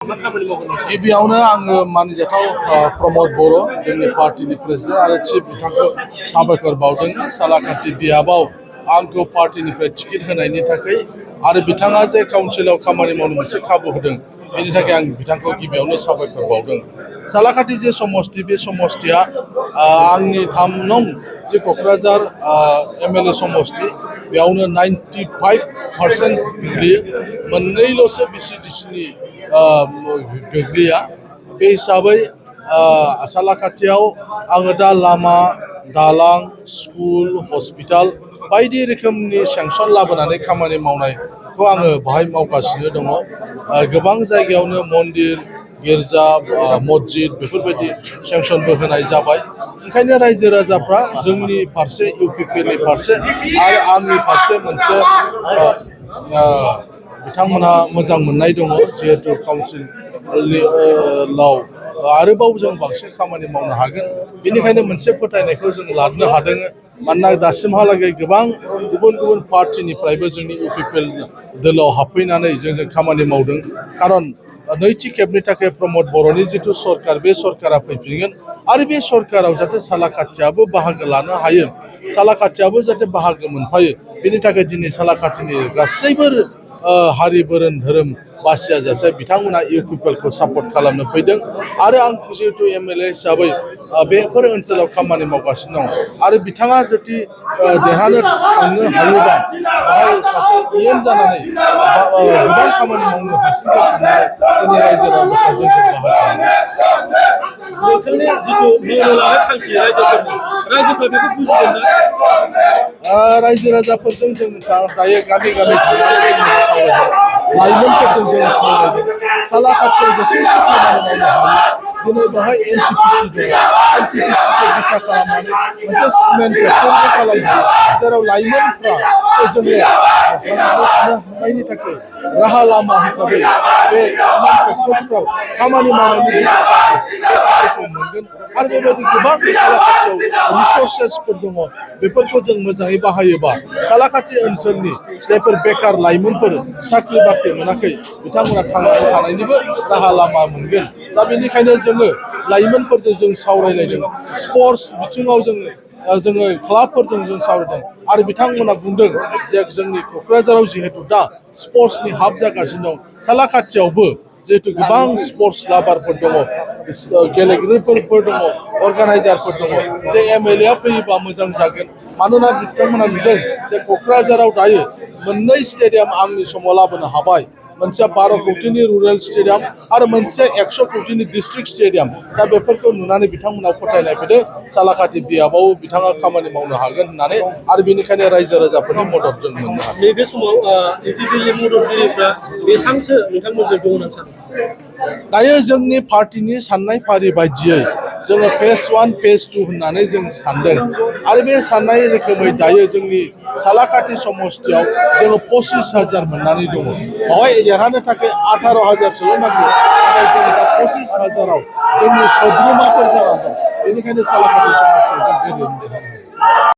गिबियावनो आङो मानिजाथाव प्रमद बर' जोंनि पार्टीनि प्रेसिडेन्ट आरो चिफ बिथांखौ साबायखर बावदों सालाकाटि बियाबाव आंखौ पार्टीनिफ्राय टिकेट होनायनि थाखाय आरो बिथाङा जे काउन्सिलाव खामानि मावनो मोनसे खाबु होदों बेनि थाखाय आं बिथांखौ गिबियावनो साबायखर बावदों। सालाकाटि जे समष्टि बे समष्टिया आंनि 3 नं जे क'क्राझार एमएलए समष्टि बेयावनो 95% गोग्लैयो मोननैल'सो बिसिडिसिनि गोग्लैया बे हिसाबै सालाकाटियाव आङो दा लामा दालां स्कुल हस्पिटाल बायदि रोखोमनि सेंसन लाबोनानै खामानि मावनायखौ आङो बाहाय मावगासिनो दङ। गोबां जायगायावनो मन्दिर गिर्जा मस्जिद बेफोरबायदि सेंसनबो होनाय जाबाय। ओंखायनो रायजो राजाफ्रा जोंनि फारसे इउपिपिएलनि फारसे आरो आंनि फारसे मोनसे बिथांमोनहा मोजां मोननाय दङ जिहेतु काउन्सिलाव आरोबाव जों बांसिन खामानि मावनो हागोन बेनिखायनो मोनसे फोथायनायखौ जों लानो हादों। मानोना दासिमहालागै गोबां गुबुन गुबुन पार्टीनिफ्रायबो जोंनि इउपिपिएल दोलोआव हाबफैनानै जोंजों खामानि मावदों। खारन नैथि खेबनि थाखाय प्रमद बर'नि जिथु सरकार बे सरकारा फैफिनगोन आरो बे सरकाराव जाहाथे सालाकाटियाबो बाहागो लानो हायो सालाकाटियाबो जाहाथे बाहागो मोनफायो बेनि थाखाय दिनै सालाकाटिनि गासैबो हारि धोरोम बासियाजासे बिथांमोना इउपिपिएलखौ सापर्ट खालामनो फैदों आरो आं जिहेतु एमएलए हिसाबै बेफोर ओनसोलाव खामानि मावगासिनो दं आरो बिथाङा जुदि देरहानो थांनो हायोबा बेहाय सासे इएम जानानै गोबां खामानि मावनो हासिगोन साननानै जोंनि रायजो राजाफ्रा जोंजों बाहागो नोंथांनि जिथु मावनो लानाय थांखि रायजोफोरा बेखौ बुजिगोन ना? रायजो राजाफोरजों जों दायो गामि गामि थांनानै जों सावरायदों लाइमोनफोरजों जों सावरायदों सालाकाटियाव जथेस्थ खामानि मावनो हायो। दिनै बेहाय एनटिपिसि दङ एनटिपिसिखौ बिथा खालामनानै मोनसे सिमेन्ट फेक्टरि खालामदों जेराव लाइमोनफ्रा जोङो थानो हानायनि थाखाय राहा लामा हिसाबै बे सिमेन्ट फेक्टरिफ्राव खामानि मावनायनि खाबुखौ मोनगोन आरो बेबायदि गोबां सालाकाटियाव रिसर्सेसफोर दङ बेफोरखौ जों मोजाङै बाहायोबा सालाकाटि ओनसोलनि जायफोर बेकार लाइमोनफोर साख्रि बाख्रि मोनाखै बिथांमोना थांनानै थानायनिबो राहा लामा मोनगोन। दा बेनिखायनो जोङो लाइमोनफोरजों जों सावरायलायदों स्पर्ट्स बिथिङाव जोङो क्लाबफोरजों जों सावरायदों आरो बिथांमोना बुंदों जे जोंनि क'क्राझाराव जिहेतु दा स्पर्ट्सनि हाब जागासिनो दं सालाकाटियावबो जिहेतु गोबां स्पर्ट्स लाभारफोर दङ गेलेगिरिफोर दङ अर्गानाइजारफोर दङ जे एमएलएआ फैयोबा मोजां जागोन। मानोना बिथांमोना नुदों जे क'क्राझाराव दायो मोननै स्टेडियाम आंनि समाव लाबोनो हाबाय मोनसे 12 कौटिनि रुरेल स्टेडियाम आरो मोनसे 100 कौटिनि डिस्ट्रिक्ट स्टेडियाम दा बेफोरखौ नुनानै बिथांमोना फोथायनाय फैदों सालाकाटि बियाबाव बिथाङा खामानि मावनो हागोन होननानै आरो बेनिखायनो रायजो राजाफोरनि मदद जों मोननो हागोन। नैबे समाव इउपिपिएलनि मददगिरिफ्रा बेसांसो नोंथांमोनजों दङ होननानै सानो? दायो जोंनि पार्टीनि साननाय फारि बायदियै जोङो फेज 1 फेज 2 होननानै जों सानदों आरो बे साननाय रोखोमै दायो जोंनि सालाकाटि समष्टियाव जोङो 25,000 मोननानै दङ। बेवहाय देरहानो थाखाय 18,000सोल' नांगौ नाथाय जोङो दा 25,000आव जोंनि सोद्रोमाफोर जानानै दं बेनिखायनो सालाकाटि समष्टियाव जों गोरलैयैनो देरहानो हायो।